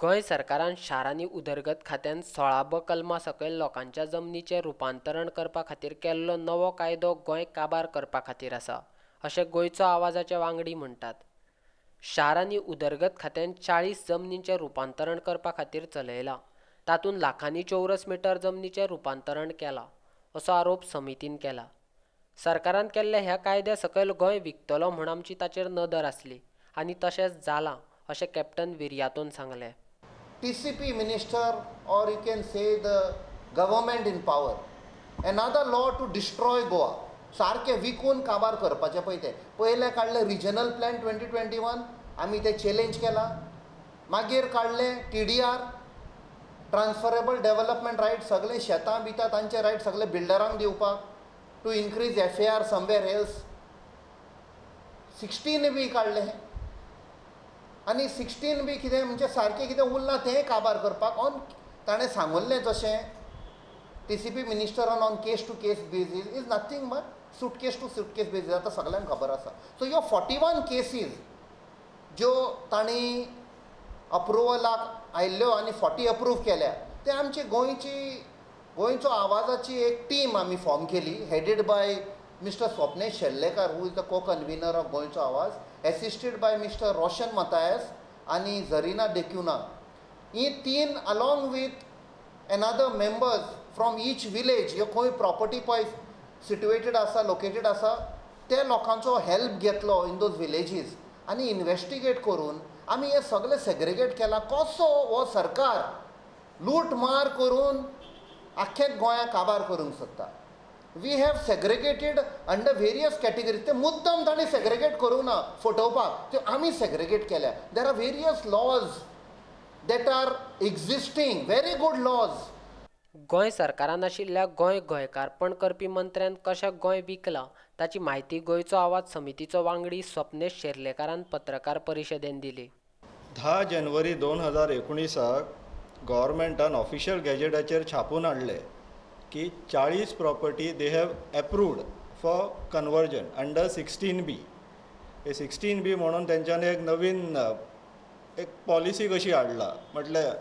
गोंय सरकारान शारांनी उदरगत खात्यान 16 ब कलमा सकयल लोकांच्या जमनीचें रुपांतरण करपा खातीर केल्लो नवो कायदो गोंय काबार करपा खातीर आसा अशें गोंयचो आवाजाचे वांगडी म्हणटात. शारांनी उदरगत खात्यान 40 जमनींचें रुपांतरण करपा खातीर चलयलां, तातूंत लाखांनी चौरस मिटर जमनीचें रुपांतरण केलां असो आरोप समितीन केला. सरकारान केल्ल्या ह्या कायद्या सकयल गोंय विकतलो म्हूण आमची ताचेर नदर आसली आनी तशेंच जालां अशें कॅप्टन विर्यातोन सांगलें. TCP minister or you can say the government in power, another law to destroy Goa, सारकें विकून काबार करपाचें. पळय तें पयलें काडलें रिजनल प्लॅन 2021, आमी तें चॅलेंज केलां. मागीर काडलें TDR, transferable development right, सगळे शेतां बितां तांचे रायट सगळे बिल्डरांक दिवपाक, to increase FAR somewhere else. 16B काडलें आनी 16B कितें म्हणजे सारकें कितें उरलां तें काबार करपाक. ऑन ताणें सांगल्लें जशें TCP मिनिस्टरान on case to case basis is nothing but suitcase to suitcase basis, आतां सगल्यांक खबर आसा. सो ह्यो 41 केसीज ज्यो तांणी अप्रुवलाक आयिल्ल्यो आनी 40 अप्रूव केल्या, ते आमची गोंयचो आवाजाची एक टीम आमी फॉर्म केली, headed by mister Swapnesh Sherlekar, who is the co convener of Goencho Awaaz, assisted by mister Roshan Mathias आनी झरिना डेक्युना. ही तीन along with another members from each village, ह्यो खंय प्रॉपर्टी पळय सिट्युएटेड आसा, लोकेटेड आसा, ते लोकांचो हेल्प घेतलो इन those villages आनी इन्वेस्टिगेट करून आमी हें सगळें सेग्रिगेट केलां. कसो हो सरकार लूट मार करून आख्खें गोंयाक काबार करूंक सोदता. We have segregated under various categories. ते मुद्दम तांणी सेग्रिगेट करूंक ना फटोवपाक, त्यो आमी सेग्रिगेट केल्या. There are various laws that are existing, very good laws. Goa सरकारान आशिल्ल्या गोंय गोंयकारपण करपी मंत्र्यान कशें गोंय विकलां ताची म्हायती गोंयचो आवाज समितीचो वांगडी स्वप्नेश शेर्लेकारान पत्रकार परिशदेन दिली. 10 जानेवारी 2019 गव्हर्मेंटान ऑफिशियल गॅजेटाचेर छापून हाडलें की 40 property they have approved for conversion under 16B. हे 16B म्हणून तेंच्यांनी एक नवीन एक पॉलिसी कशी हाडला, म्हटल्यार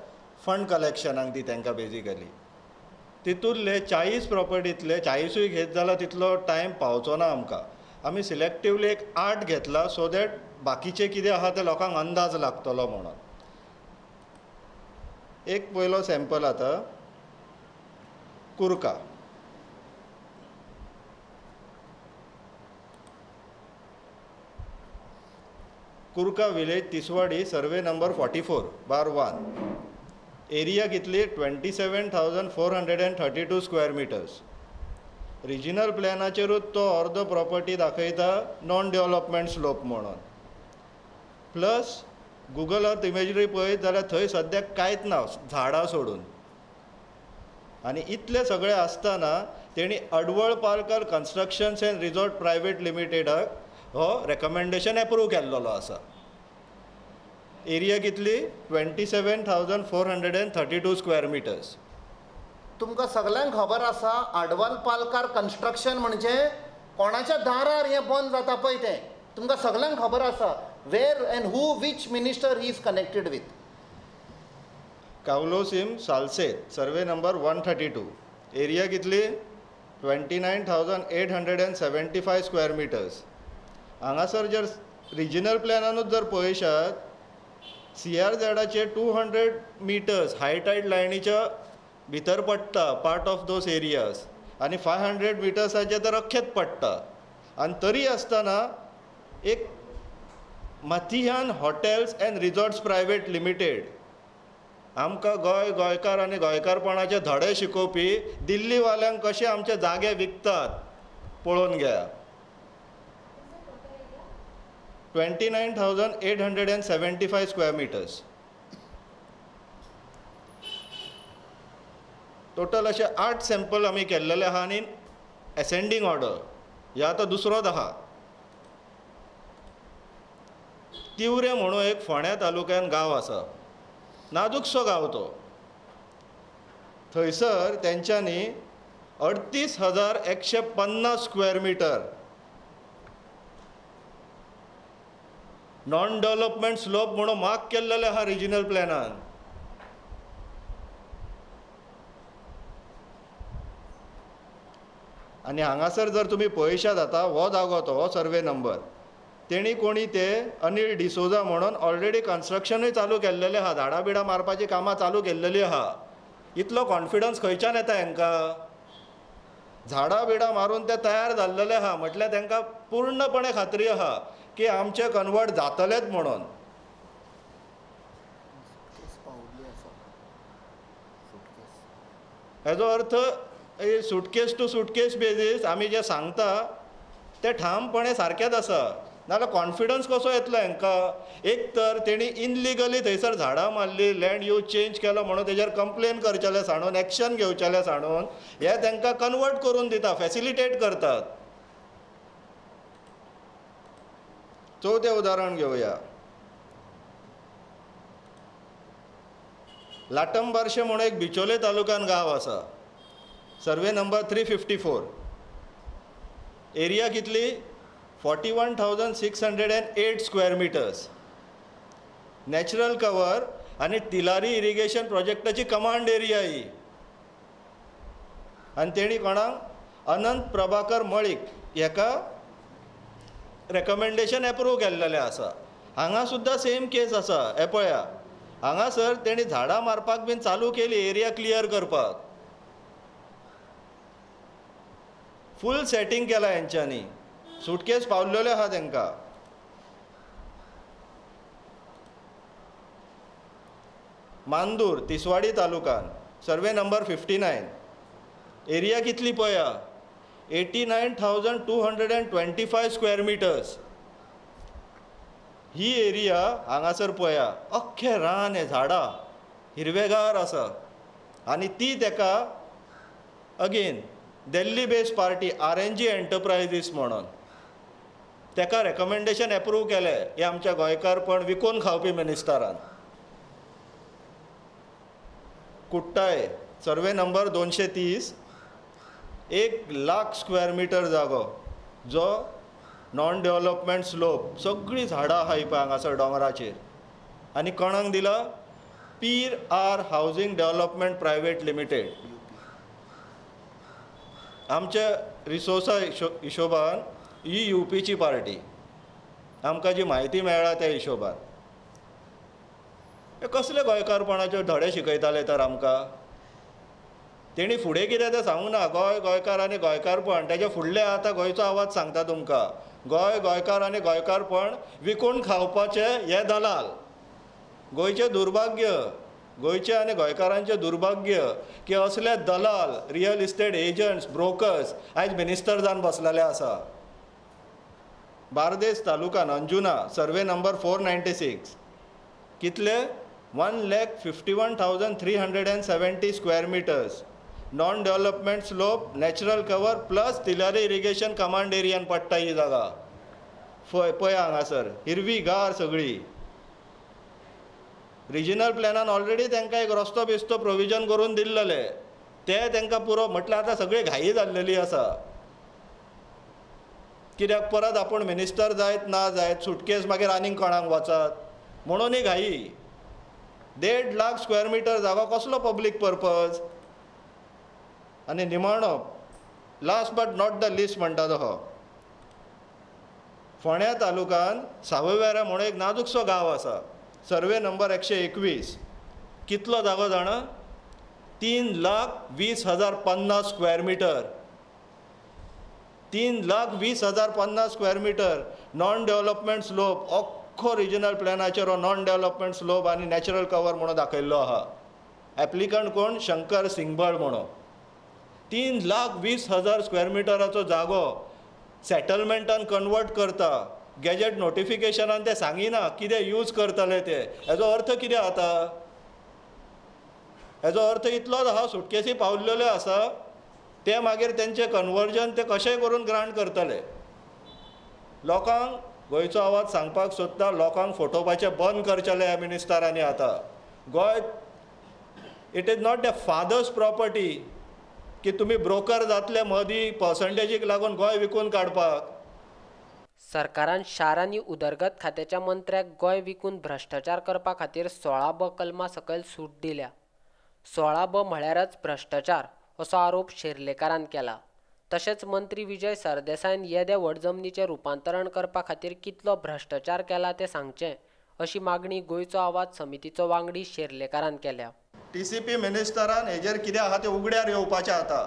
फंड कलेक्शनाक ती तांकां बेजिकली. तितूंतले 40 प्रॉपर्टींतले 40ूय घेत जाल्यार तितलो टायम पावचो ना आमकां. आमी सिलेक्टिवली एक 8 घेतला सो that बाकीचे कितें आहा ते लोकांक अंदाज लागतलो म्हणून. एक पयलो सॅम्पल आतां कुर्का. Curca village, Tiswadi, survey number 44/1. Area कितली 27,432 स्क्वेअर मिटर्स. रिजनल प्लॅनाचेरूच तो अर्दो प्रॉपर्टी दाखयता नॉन डेव्हलपमेंट स्लोप म्हणून. प्लस गुगल अर्थ इमेजरी पळयत जाल्यार थंय सद्याक कांयच ना, झाडां सोडून. आनी इतलें सगळें आसतना तेणी Adval Parkar constructions and resort private लिमिटेडाक हो रेकमेंडेशन एप्रूव केल्लो आसा. एरिया कितली 27,432 स्क्वेअर मिटर्स. तुमकां सगल्यांक खबर आसा आडवल पालकार कन्स्ट्रक्शन म्हणजे कोणाच्या दारार हें बंद जाता पळय तें तुमकां सगल्यांक खबर आसा. Where and who which minister he is connected with. Cavelossim Salcete, survey number 132. Area कितली 29,875 स्क्वेअर मिटर्स. हांगासर जर रिजनल प्लॅनानूच जर पळयशात, CRZाचे 200 मिटर्स हाय टायड लायनीच्या भितर पडटा पार्ट ऑफ those areas, आनी 500 मिटर्साचे तर अख्खेच पडटा. आनी तरी आसतना एक Mathiyan hotels and resorts private limited आमकां गोंय गोंयकार आनी गोंयकारपणाचे धडे शिकोवपी दिल्लीवाल्यांक कशे आमचे जागे विकतात पळोवन घेया. 29,875 स्क्वेअर मिटर्स टोटल. अशे 8 सॅम्पल आमी केल्लेले आहा आनी एसेंडींग ऑर्डर. ह्या आतां दुसरोच आहा. तिवरें म्हणून एक फोंड्या तालुक्यान गांव आसा, नाजूकसो गांव तो. थंयसर तेंच्यांनी 38,150 square metre non development slope म्हणून मार्क केल्लेले आहा रिजनल प्लॅनान. आनी हांगासर जर तुमी पळयशात आतां हो जागो तो हो सर्वे नंबर तेणी कोणी ते अनिल डिसोजा म्हणून ऑलरेडी कन्स्ट्रक्शनूय चालू केल्लेलें आहा, झाडां बिडां मारपाची कामां चालू केल्लेली आहा. इतलो कॉन्फिडन्स खंयच्यान येता हेंकां? झाडां बिडां मारून ते तयार जाल्लेले आहा म्हटल्यार तांकां पूर्णपणे खात्री आहा की आमचे कन्वर्ट जातलेच म्हणून. हेजो अर्थ सुटकेस टू सुटकेस बेजीस आमी जे सांगता ते ठामपणे सारकेंच आसा. नाजाल्यार कॉन्फिडन्स कसो येतलो हेंकां? एक तर तेणी इनलिगली थंयसर झाडां मारली, लँड यूज चेंज केलो म्हणून तेजेर कंप्लेन करचेलें सांडून, एक्शन घेवचेलें सांडून हे तांकां कन्वर्ट करून दिता, फॅसिलिटेट करतात. चवथें उदाहरण घेवया, लाटंबार्शे म्हणून एक बिचोले तालुक्यान गांव आसा. सर्वे नंबर 354, एरिया कितली? 41,608 स्क्वेअर मिटर्स. नॅचरल कवर आनी तिलारी इरिगेशन प्रोजेक्टाची कमांड एरिया ही. आनी तेणी कोणाक अनंत प्रभाकर मळीक हेका रेकमेंडेशन एप्रूव केल्लेलें आसा. हांगा सुद्दां सेम केस आसा. हें पळया हांगासर तेणी झाडां मारपाक बीन चालू केली, एरिया क्लियर करपाक फूल सेटींग केला हेंच्यांनी. सुटकेस पावल्लेल्यो आहा तेंकां. मांदूर तिसवाडी तालुकान सर्वे नंबर 59, एरिया कितली पळया? 89,225 स्क्वेअर मिटर्स. ही एरिया हांगासर पळया अख्खें रान हें, झाडां हिरवेगार आसा. आनी ती तेका again Delhi based party RNG enterprises म्हणून तेका रेकमेंडेशन एप्रूव केलें हे आमच्या गोंयकारपण विकून खावपी मिनिस्टरान. कुट्टाये survey number 230, 1 lakh square metre जागो जो नॉन डेव्हलपमेंट स्लोप, सगळीं झाडां आहा पळय हांगासर दोंगराचेर. आनी कोणाक दिला? Pir R housing development private limited. आमच्या रिसोर्सा हिशोबान ही युपीची पार्टी, आमकां जी म्हायती मेळ्ळा त्या हिशोबान. हे कसले गोंयकारपणाच्यो धडे शिकयताले तर आमकां? तेणी फुडें कितें तें सांगूंक ना. गोंय गोंयकार आनी गोंयकारपण तेजे फुडलें आतां गोंयचो आवाज सांगता तुमकां. गोंय गोंयकार आनी गोंयकारपण विकून खावपाचे हे दलाल. गोंयचें दुर्भाग्य, गोंयचें आनी गोंयकारांचें दुर्भाग्य की असले दलाल, रियल इस्टेट एजंट्स, ब्रोकर्स आयज मिनिस्टर जावन बसलेले आसा. बार्देस तालुकान अंजुना सर्वे नंबर 496, कितले? 1,51,370 square metres. Non development slope, natural cover plus Tillari irrigation command एरियान पडटा ही जागा. पळय हांगासर हिरवीगार सगळी. रिजनल प्लॅनान ऑलरेडी तांकां एक रस्तो बिस्तो प्रोविजन करून दिल्लेले, ते तांकां पुरो. म्हटल्यार आतां सगळी घाई जाल्लेली आसा. कित्याक परत आपूण मिनिस्टर जायत ना जायत सुटकेस मागीर आनीक कोणाक वचत म्हणून ही घाई. 1.5 लाख स्क्वेअर मिटर जागो कसलो पब्लीक पर्पज? आनी निमाणो last but not the least म्हणटा तो हो, फोंड्या तालुकान सावयवेऱ्या म्हणून एक नाजूकसो गांव आसा. सर्वे नंबर 121, कितलो जागो जाणा? 3,20,050 square metre. 3,20,050 square metre non development slope, अख्खो रिजनल प्लॅनाचेर हो नॉन डेव्हलपमेंट स्लोप आनी नॅचरल कवर म्हणून दाखयल्लो आहा. एप्लिकंट कोण? शंकर सिंगबळ म्हणून. 3,20,000 स्क्वेअर मिटराचो जागो सेटलमेंटान कन्वर्ट करता. गॅजेट नोटिफिकेशनान ते सांगिना कितें यूज करतले ते. हेजो अर्थ कितें आतां? हेजो अर्थ इतलोच आहा, सुटकेसी पावल्लेल्यो आसा ते मागीर तेंचें कन्वर्जन ते कशेंय करून ग्रांट करतले. लोकांक गोंयचो आवाज सांगपाक सोदता, लोकांक फटोवपाचें बंद करचेलें ह्या मिनिस्टरांनी आतां. Goa it is not the father's property की तुमी ब्रोकर जातले मदीं पर्संटेजीक लागून गोंय विकून काडपाक. सरकारान शार आनी उदरगत खात्याच्या मंत्र्याक गोंय विकून भ्रश्टाचार करपा खातीर 16ब कलमा सकयल सूट दिल्या. 16ब म्हळ्यारच भ्रश्टाचार असो आरोप शेर्लेकारान केला. तशेंच मंत्री विजय सरदेसायन येदे व्हड जमनीचें रुपांतरण करपा खातीर कितलो भ्रश्टाचार केला तें सांगचें अशी मागणी गोंयचो आवाज समितीचो वांगडी शेर्लेकारान केल्या. टी सी पी मिनिस्टरान हेजेर कितें आहा तें उगड्यार येवपाचें आतां.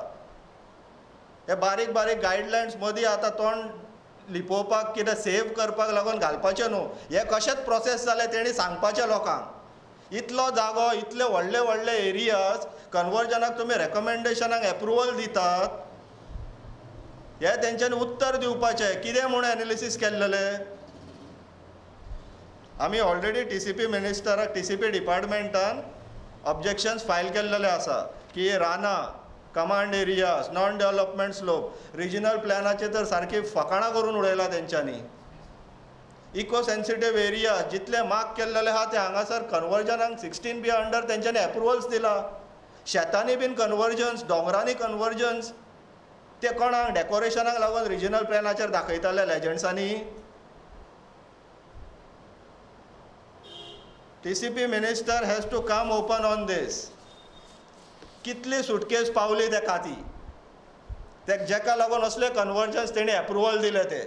हे बारीक बारीक गायडलायन्स मदीं आतां तोंड लिपोवपाक कितें सेव करपाक लागून घालपाचें न्हू. हे कशेंच प्रोसेस जालें तेणी सांगपाचें लोकांक. इतलो जागो, इतले व्हडले व्हडले एरियाज कन्वर्जनाक तुमी रेकमेंडेशनाक एप्रुवल दितात, हे तेंच्यांनी उत्तर दिवपाचें. कितें म्हूण एनालिसीस केल्लेलें? आमी ऑलरेडी टी सी पी मिनिस्टराक, टी सी पी डिपार्टमेंटान ऑब्जेक्शन्स फायल केल्लेले आसा की रानां, command areas, non development slope, regional प्लॅनाचे तर सारकी फकाणां करून उडयला तेंच्यांनी. इको सेन्सिटीव एरिया जितले मार्क केल्लेले आहा ते हांगासर कन्वर्जनाक 16 बी अंडर तेंच्यांनी एप्रुवल्स दिला. शेतांनी बीन कन्वर्जन्स, दोंगरांनी कन्वर्जन्स, ते कोणाक डेकोरेशनाक लागून regional प्लॅनाचेर दाखयताले लेजंड्सांनी. T C P minister has to come open on this. कितली सुटकेस पावली तेका ती, ते जेका लागून असले कन्वर्जन्स तेणी एप्रुवल दिले ते.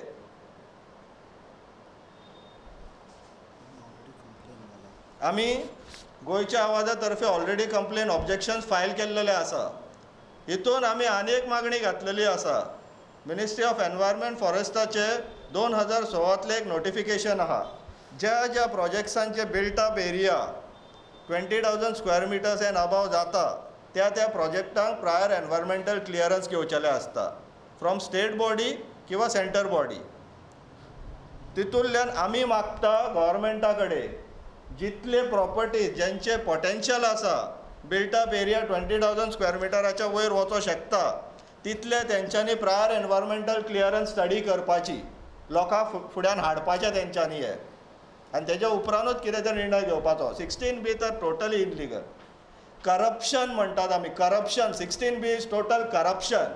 आमी गोंयच्या आवाजा तर्फे ऑलरेडी कंप्लेन ऑब्जेक्शन्स फायल केल्लेले आसा. हितून आमी आनी एक मागणी घातलेली आसा. मिनिस्ट्री ऑफ एनवायरमेंट फॉरेस्टाचे 2016 एक नोटिफिकेशन आहा, ज्या ज्या प्रोजेक्ट्सांचे built up area 20,000 square meters and above जाता त्या त्या प्रोजेक्टांक प्रायर एनवायरमेंटल क्लियरन्स घेवचेलें आसता फ्रॉम स्टेट बॉडी किंवा सेंटर बॉडी. तितूंतल्यान आमी मागता गव्हर्मेंटा कडेन जितले प्रॉपर्टीज ज्यांचे पोटेन्शियल आसा बिल्टअप एरिया 20,000 स्क्वेअर मिटराच्या वयर वचोंक शकता तितले तेंच्यांनी प्रायर एनवायरमेंटल क्लियरन्स स्टडी करपाची, लोकां फुड्यान हाडपाचें तेंच्यांनी हें, आनी तेज्या उपरांतूच कितें ते निर्णय घेवपाचो. 16 बी तर टोटली इनलिगल. करप्शन म्हणटात आमी, corruption. 16 B is total corruption.